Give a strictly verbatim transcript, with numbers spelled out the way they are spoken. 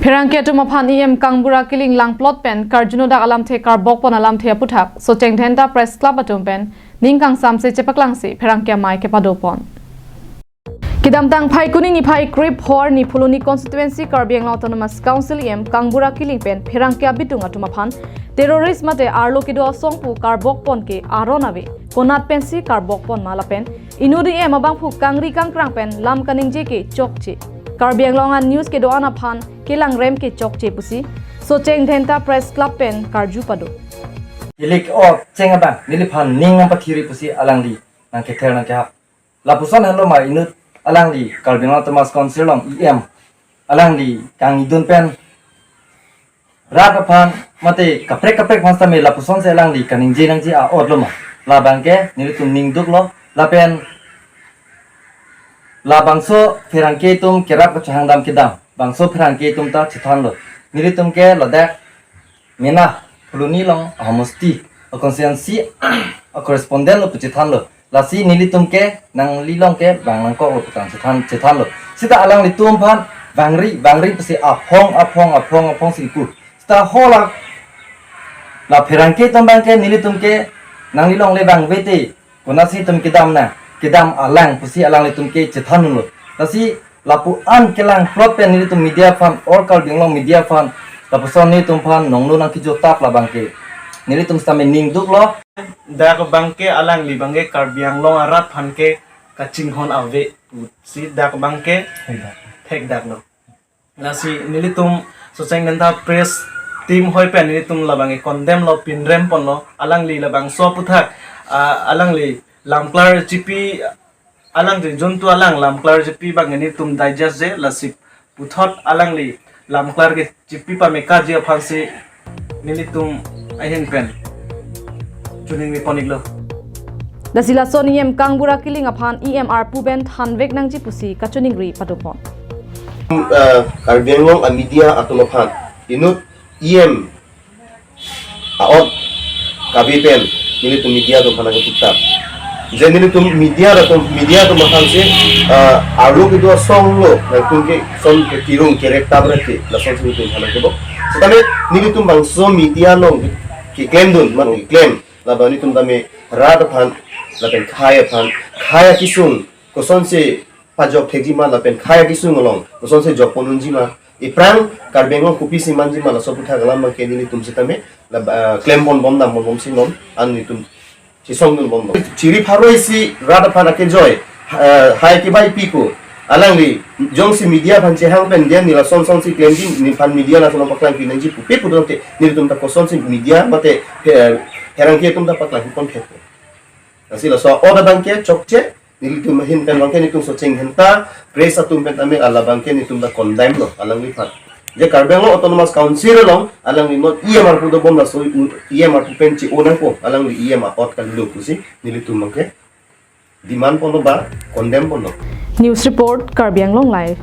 Pherangke atum aphan E M Kangbura Killing langplot pen karjuno dak alamthe karbok pon alamthe aputhak Socheng Dhenta Press Club atum pen ning kangsamse chepaklangsi pherangke amei kepadopon. Kedamtang Phaikuni niphai krip hor ni Phuloni constituency Karbi Anglong Autonomous Council E M Kangbura Killing pen pherangke abitung atum aphan terrorist mate arlo kedo asong pu karbok pon ke aron ave, konat pensi karbok pon ma lapen inut E M abangphu kangri kangkrang pen lam kaningje ke chokche. Karbi Anglong an news kedo-an aphan kelangrem ke chokche pusi Socheng Dhenta Press Club pen karju pado. Ilik o cheng abang neliphan ning nangpathiri pusi alangli nangkether nangkehap. Lapuson henlo ma inut alangli Karbi Anglong Autonomous Council along E M alangli kangidun pen rat aphan mate kaprek kaprek aphan sitame lapusonsi alangli kaningje nangji a-ot lo ma. Labang ke nelitum ning duklo lapen labangso pherangke atum kerap kachehangdam kedam bangso pherangke atum ta chethanlo. Nelitum ke ladak mena Phuloni along ahomosti a-constituency a-correspondent lo pu chethanlo. Lasi nelitum ke nanglilong ke bang nangkok lo pu tang chethan chethanlo. Sita alanglitum aphan bangri bangri pusi aphong aphong aphong aphongsi pu. Sita hola la pherangke atum abang ke nelitum ke nanglilong le bang vete konatsi itum kedam na kedam alang pusi alanglitum ke chethan lo. Lasi lapu-an kelangplot pen nelitum media aphan or Karbi Anglong media aphan lapuson nelitum aphan nongno nangkejotap labang ke nelitum sitame ning duklo. Dak abang ke alangli abang ke Karbi Anglong arat aphan ke kachinghon ave pusi dak abang ke thekdaklo. Lasi nelitum Socheng Dhenta Press team hoi pen nelitum labang ke condemn lo, pinrem ponlo. Alangli labangso aputhak, ah, alangli lamklar chipi, alangli juntu alang lamklar chipi abang nelitum digest je, lasi puthot alangli lamklar kechipi pamekaji aphansi nelitum ahin pen choningri pon-iklo. Lasi lason E M Kangbura Killing aphan E M arpu pen thanvek nangji pusi kachoningri padopon. Eh, Karbi Anglong a-media atum aphan inut E M a-ot kave pen nelitum media atum aphan nangketutap. Je nelitum media atum, media atum aphansi, ah, arlo kedo asong lo nangtum ke son ke tirung kerek tabra ke lasonsi nelitum aphan nangkebo. Setame nelitum bangso media along keklemdun, mane keklem labang nelitum tame rat aphan lapen khei aphan, khei akesung kosonsi pajok thekji ma lapen khei akesung along kosonsi jokpon unji ma, iphrang Karbi Anglong kopisi manji ma, laso aputhak alam abang ke nelitum setame la, ah, klem ponbom dam ponbomsi non, an nelitum chisongdun bomlo. Chiri pharo isi rat aphan akejoi, ah, hai kebai pi ko. Alangli jongsi media aphan chehang pen dia neli lason asonsi klemji, neliphan media lason paklang pinangji pupe pulote nelitum ta kosonsi media mate, eh, pherangke atum ta paklang pon thek. Lasi laso a-ot abang ke chokche, nelitum ahin pen abang ke nelitum Socheng Dhenta Press atum pen tame alabang ke nelitum ta condemn lo alangliphan. Je Karbi Anglong Autonomous Council along alangli non E M arpu dobom, laso E M arpu pen chi-o nangpo, alangli E M a-ot kalilo pusi nelitum abang ke demand ponlo ba condemn ponlo. News report, Karbi Anglong Live.